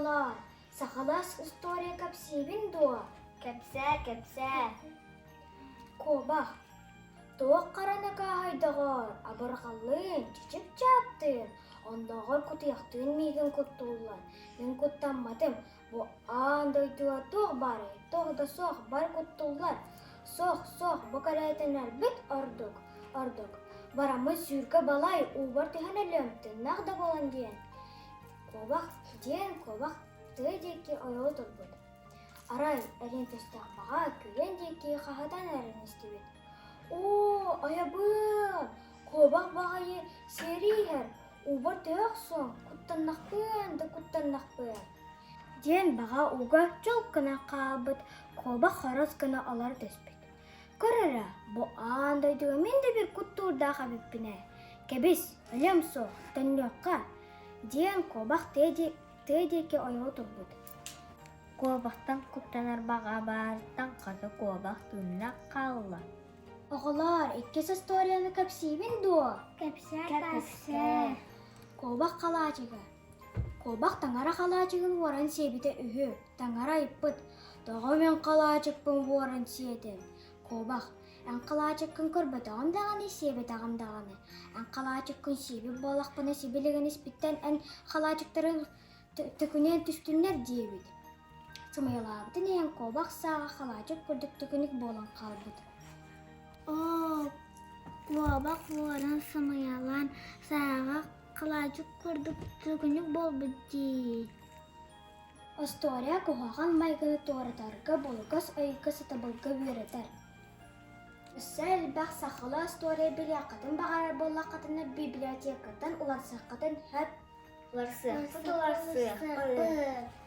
Оҕолоор, сахалыы история кэпсиибин дуо? Кэпсээ, кэпсээ. Куобах. Туох хара накааһай доҕоор, абырҕаллыын, чычып-чааптыын, оннооҕор кутуйахтыын миигин куттууллар. Мин куттамматым, бу аан дойдуга туох баарый, туох да суох бары куттууллар. Суох, суох, бу кэрээтэнэрбит ордук, ордук. Бараммын сүүркэ балай уубар түһэн өлүөм, тыыннаах да буолан диэн. Куобах диэн куобах тыа диэки ойоҕо турбут. Арай эриэн төстөөх баҕа күлэн диэки хаһытан эрэн истибит. Оо, айабыан, куобах баҕайы сиэри иһэр, уубар төһө охсуоҥ, куттаннахпыан да куттаннахпыан диэн баҕа ууга чол гына хаалбыт куобах хорос гына олоро түспүт. Көр эрэ, бу аан дойдуга мин да биир куттуурдаах эбиппин ээ. Кэбис, өлүөм суох, төннүөххэ, диэн куобах тыа тыа диэки ойоҕо турбут. Куобахтан куттанар баҕа баарыттан хата куобах тыыннаах хаалла. Оҕолоор, иккис остуоруйаны кэпсиибин дуо? Кэпсээ, кэпсээ. Куобах халаачыга. Куобах таҥара халаачыгын уоран сиэбитэ үһү. Таҥара ыйыппыт, тоҕо мин халаачыкпын уоран сиэтим? Куобах, эн халаачыккын көрбөтөҕүм даҕаны, сиэбэтэҕим даҕаны. Эн халаачыккын сиэбит буоллахпына сибилигин испиттэн эн халаачыктарын төкүнүйэн түстүннэр диэбит. Сымыйалаабытын иһин куобах сааҕа халаачык курдук төкүнүк буолан хаалбыт. Оо, куобах уоран сымыйалаан сааҕа халаачык курдук төкүнүк буолбут дии. Остуоруйа куһаҕан майгыны туоратарга булугас өйгө сатабылга үөрэтэр. Өссө элбэх сахалыы остуоруйа билиэххитин баҕарар буоллаххытына библиотекаттан уларсыаххытын сөп. Уларсыахпыт, уларсыахпыт.